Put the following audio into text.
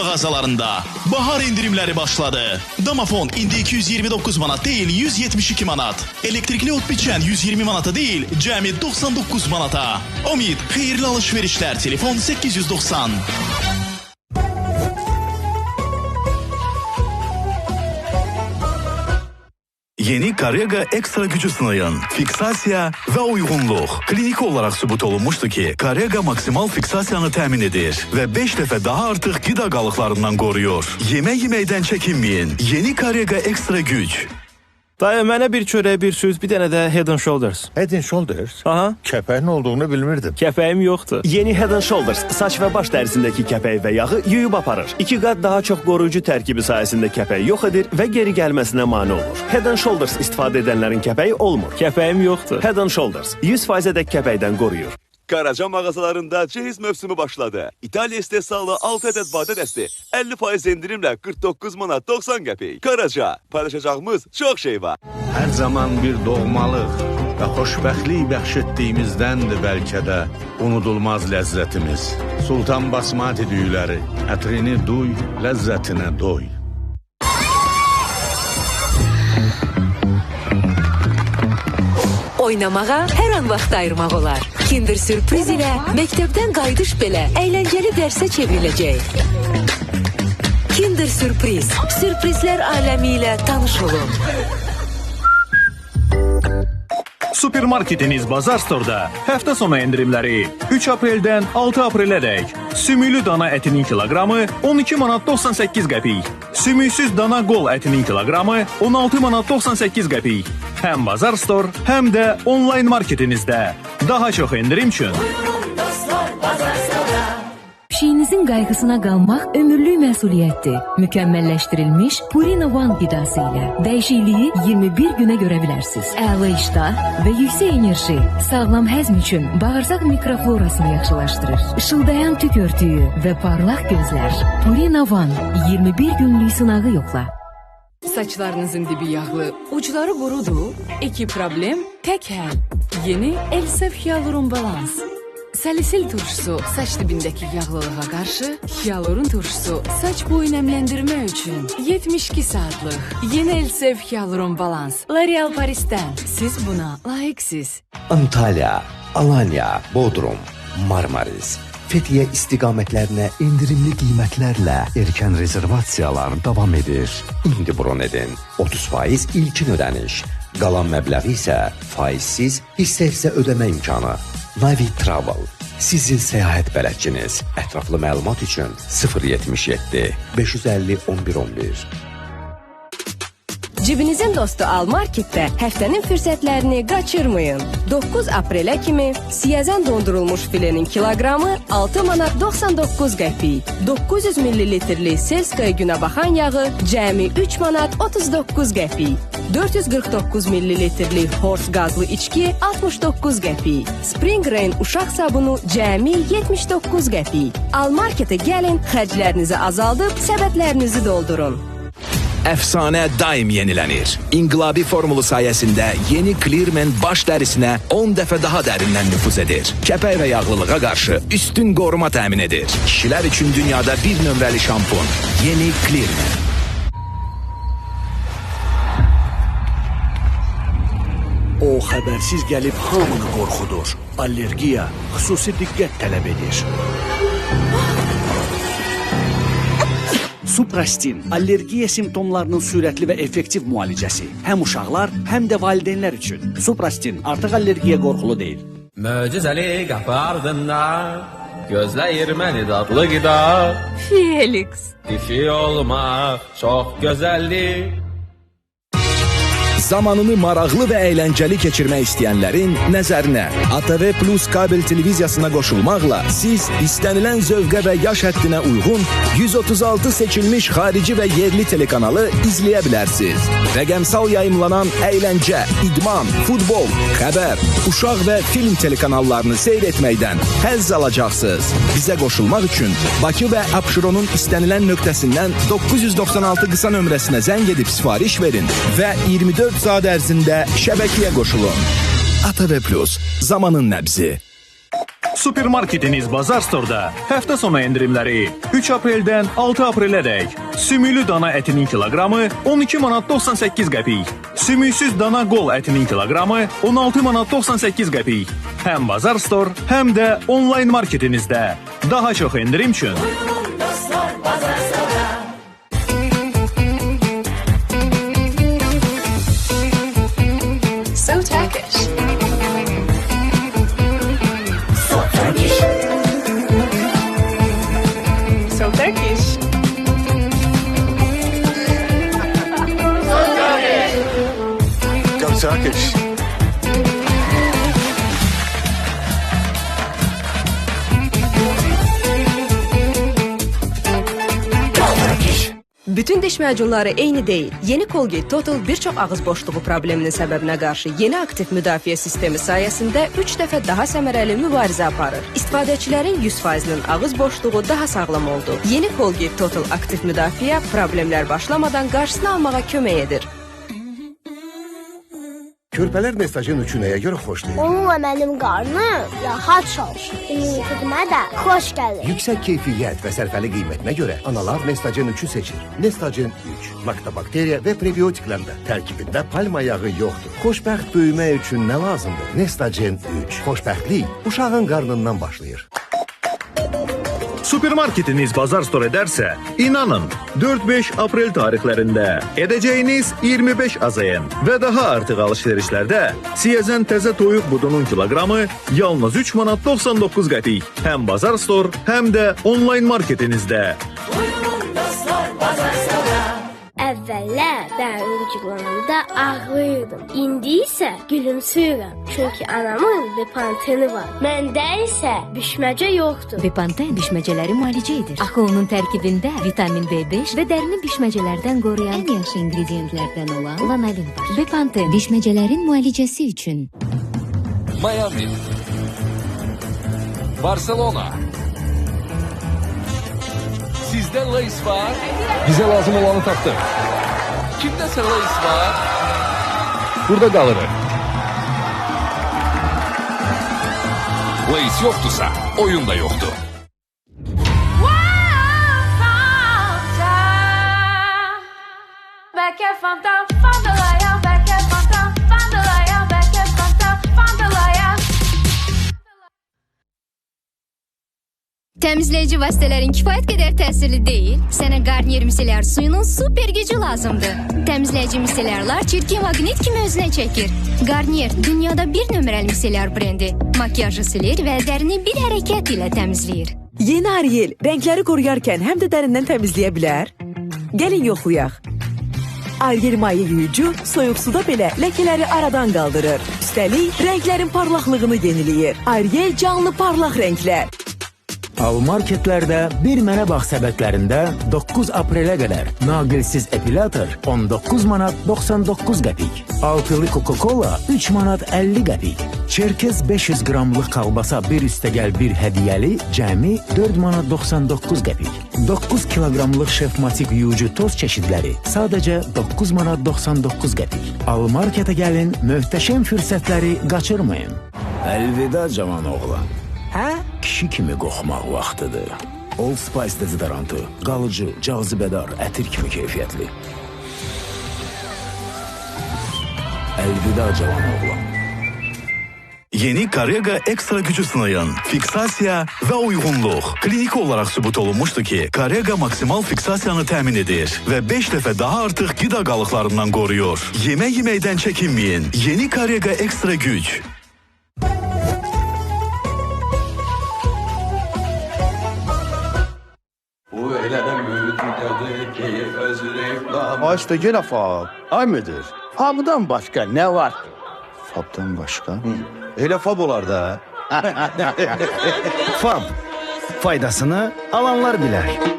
mağazalarında bahar endirimləri başladı. Damafon indi 229 manat deyil, 172 manat. Elektrikli ot biçən 120 manata deyil, cəmi 99 manata. Omid, xeyirli alışverişlər. Telefon 890. Yeni Carrega Ekstra gücü sınayın. Fiksasiya ve uyğunluq. Klinik olarak sübut olunmuştu ki, Carrega maksimal fiksasiyanı təmin edir və 5 dəfə daha artıq qida qalıqlarından qoruyor. Yemək yeməkdən çəkinməyin. Yeni Carrega Ekstra güc. Dayı, mənə bir çörək, bir süd, bir dənə də Head & Shoulders. Head & Shoulders? Aha. Kəpəyin olduğunu bilmirdim. Kəpəyim yoxdur. Yeni Head & Shoulders saç və baş dərisindəki kəpəyi və yağı yuyub aparır. 2 qat daha çox qoruyucu tərkibi sayəsində kəpəyi yox edir və geri gəlməsinə mane olur. Head & Shoulders istifadə edənlərin kəpəyi olmur. Kəpəyim yoxdur. Head & Shoulders 100%-ədək kəpəkdən qoruyur. Karaca mağazalarında cehiz mövsümü başladı. İtalya istehsalı 6 ədəd badə dəsti 50% endirimlə 49 manat 90 qəpik. Karaca, paylaşacağımız çox şey var. Hər zaman bir doğmalıq və xoşbəxtlik bəxş etdiyimizdəndir bəlkə də unudulmaz ləzzətimiz. Sultan Basmati düyüləri, ətrini duy, ləzzətinə doy. Oynamağa hər an vaxt ayırmaq olar. Kinder Sürpriz ilə məktəbdən qayıdış belə əyləncəli dərsə çevriləcək. Kinder Sürpriz, sürprizlər aləmi ilə tanış olun. Supermarketiniz Bazar Store'da həftə sonu endirimləri 3 apreldən 6 aprelədək. Sümüklü dana ətinin kiloqramı 12 manat 98 qəpik. Sümüksüz dana qol ətinin kiloqramı 16 manat 98 qəpik. Həm Bazar Store, həm də onlayn marketinizdə. Daha çox endirim üçün. Buyurun dostlar, Bazar Store'a. Pişiyinizin qayğısına qalmaq ömürlük məsuliyyətdir. Mükəmməlləşdirilmiş Purina One qidası ilə dəyişikliyi 21 günə görə bilərsiniz. Əla iştah və yüksək enerji sağlam həzm üçün bağırsaq mikroflorasını yaxşılaşdırır. Işıldayan tük örtüyü və parlaq gözlər. Purina One 21 günlük sınağı yoxla. Saçlarınızın dibi yağlı, ucları qurudu. İki problem, tək həll. Yeni Elsef Hyaluron Balans. Salisil turşusu saç dibindəki yağlılığa qarşı, hyaluron turşusu saç boyu nəmləndirmə üçün 72 saatlıq. Yeni Elsef Hyaluron Balans. L'Oreal Paris'dən. Siz buna layiqsiz. Antalya, Alanya, Bodrum, Marmaris, Fethiye istiqamətlərinə endirimli qiymətlərlə erkən rezervasiyalar davam edir. İndi bron edin. 30% ilkin ödəniş. Qalan məbləği isə faizsiz hissə-hissə ödəmə imkanı. Navi Travel. Sizin səyahət bələdçiniz. Ətraflı məlumat üçün 077 550 11 11. Cibinizin dostu Almarketdə həftənin fürsətlərini qaçırmayın. 9 aprelə kimi siyəzən dondurulmuş filenin kiloqramı 6 manat 99 qəpik. 900 millilitrlik Selskaya günəbaxan yağı cəmi 3 manat 39 qəpik. 449 millilitrlik Horse qazlı içki 69 qəpik. Spring Rain uşaq sabunu cəmi 79 qəpik. Almarketə gəlin, xərclərinizi azaldıb səbətlərinizi doldurun. Əfsanə daim yenilənir. İnqilabi formulu sayəsində yeni Clearman baş dərisinə 10 dəfə daha dərindən nüfuz edir. Kəpək və yağlılığa qarşı üstün qoruma təmin edir. Kişilər üçün dünyada bir nömrəli şampun. Yeni Clearman. O xəbərsiz gəlib hamını qorxudur. Allergiya xüsusi diqqət tələb edir. Suprastin, allergiya simptomlarının sürətli və effektiv müalicəsi. Həm uşaqlar, həm də valideynlər üçün. Suprastin artıq allergiya qorxulu deyil. Möcüzəli qapı ardında gözləyir məni dadlı qida. Felix. Dişi olmaq çox gözəldir. Zamanını maraqlı və əyləncəli keçirmək istəyənlərin nəzərinə ATV Plus kabel televiziyasına qoşulmaqla siz istənilən zövqə və yaş həddinə uyğun 136 seçilmiş xarici və yerli telekanalı izləyə bilərsiniz. Rəqəmsal yayımlanan əyləncə, idman, futbol, xəbər, uşaq və film telekanallarını seyr etməkdən həzz alacaqsınız. Bizə qoşulmaq üçün Bakı və Abşeronun istənilən nöqtəsindən 996 qısa nömrəsinə zəng edib sifariş verin və 24 saat ərzində şəbəkəyə qoşulun. ATV Plus, zamanın nəbzi. Supermarketiniz Bazar Store-da həftə sonu endirimləri 3 apreldən 6 aprelədək. Sümüklü dana ətinin kiloqramı 12 manat 98 qəpik. Sümüksüz dana qol ətinin kiloqramı 16 manat 98 qəpik. Həm Bazar Store, həm də onlayn marketinizdə. Daha çox endirim üçün Buyurun dostlar, Bazar Store-a. So Turkish. So Turkish. So Turkish. So Turkish. Go Turkish. Bütün diş macunları eyni deyil. Yeni Colgate Total bir çox ağız boşluğu probleminin səbəbinə qarşı yeni aktiv müdafiə sistemi sayəsində 3 dəfə daha səmərəli mübarizə aparır. İstifadəçilərin 100%-nin ağız boşluğu daha sağlam oldu. Yeni Colgate Total aktiv müdafiə problemlər başlamadan qarşısını almağa kömək edir. Körpələr Nestagen 3-ü nəyə görə xoşlayır? Onunla mənim qarnım rahat çalışır. İmmunitetimə də xoş gəlir. Yüksək keyfiyyət və sərfəli qiymətinə görə analar Nestagen 3-ü seçir. Nestagen 3, laktobakteriya və prebiotiklərdə tərkibində palma yağı yoxdur. Xoşbəxt böyümək üçün nə lazımdır? Nestagen 3. Xoşbəxtlik uşağın qarnından başlayır. Supermarketiniz Bazar Store edərsə, inanın, 4-5 aprel tarixlərində edəcəyiniz 25 AZN və daha artıq alışverişlərdə Siyəzən təzə toyuq budunun kiloqramı yalnız 3 manat 99 qəpik. Həm Bazar Store, həm də onlayn marketinizdə. Buyurun dostlar, Bazar Store-a. Əvvəllər dərim qıcıqlananda ağlayırdım. İndi isə gülümsüyürəm. Çünki anamın Bepanteni var. Məndə isə bişməcə yoxdur. Bepanten bişməcələri müalicə edir. Axı onun tərkibində vitamin B5 və dərini bişməcələrdən qoruyan ən yaxşı ingrediyentlərdən olan lanolin var. Bepanten bişməcələrin müalicəsi üçün. Miami, Barcelona. Sizdə Lays var. Bizə lazım olanı tapdıq. Kimdəsə Lays var. Burada qalırıq. Lays yoxdursa, oyun da yoxdur. Bəlkə Fanta, Fandalaya, bəlkə Fanta, Fandalaya, bəlkə Fanta, Fandalaya. Təmizləyici vasitələrin kifayət qədər təsirli deyil. Sənə Garnier misellər suyunun super gücü lazımdır. Təmizləyici misellərlər çirkin maqnit kimi özünə çəkir. Garnier dünyada bir nömrəli misellər brendi. Makyajı silir və dərini bir hərəkət ilə təmizləyir. Yeni Ariel rəngləri qoruyarkən həm də dərindən təmizləyə bilər. Gəlin yoxlayaq. Ariel maye yuyucu soyuq suda belə ləkələri aradan qaldırır. Üstəlik rənglərin parlaqlığını yeniləyir. Ariel canlı parlaq rənglər. Almarketlərdə bir mənə bax səbətlərində 9 aprelə qədər naqilsiz epilator 19 manat 99 qəpik, altılı Coca-Cola 3 manat 50 qəpik, Çerkez 500 qramlıq kalbasa 1+1 hədiyyəli cəmi 4 manat 99 qəpik, 9 kiloqramlıq Şefmatik yuyucu toz çeşidləri sadəcə 9 manat 99 qəpik. Almarketə gəlin, möhtəşəm fürsətləri qaçırmayın. Əlvida cavan oğlan. Hə? Kişi kimi qoxmaq vaxtıdır. Old Spice dezodorantı, qalıcı, cazibədar, ətir kimi keyfiyyətli. Əlvida cavan oğlan. Yeni Carrega Ekstra gücü sınayın. Fiksasiya və uyğunluq. Kliniki olaraq sübut olunmuşdur ki, Carrega maksimal fiksasiyanı təmin edir və 5 dəfə daha artıq qida qalıqlarından qoruyur. Yemək yeməkdən çəkinməyin. Yeni Carrega Ekstra güc. Ayşe gene fab. Ay müdür? Hamıdan başqa nə var? Fabdan başqa? Elə fab olar da. Fab. Faydasını alanlar bilər.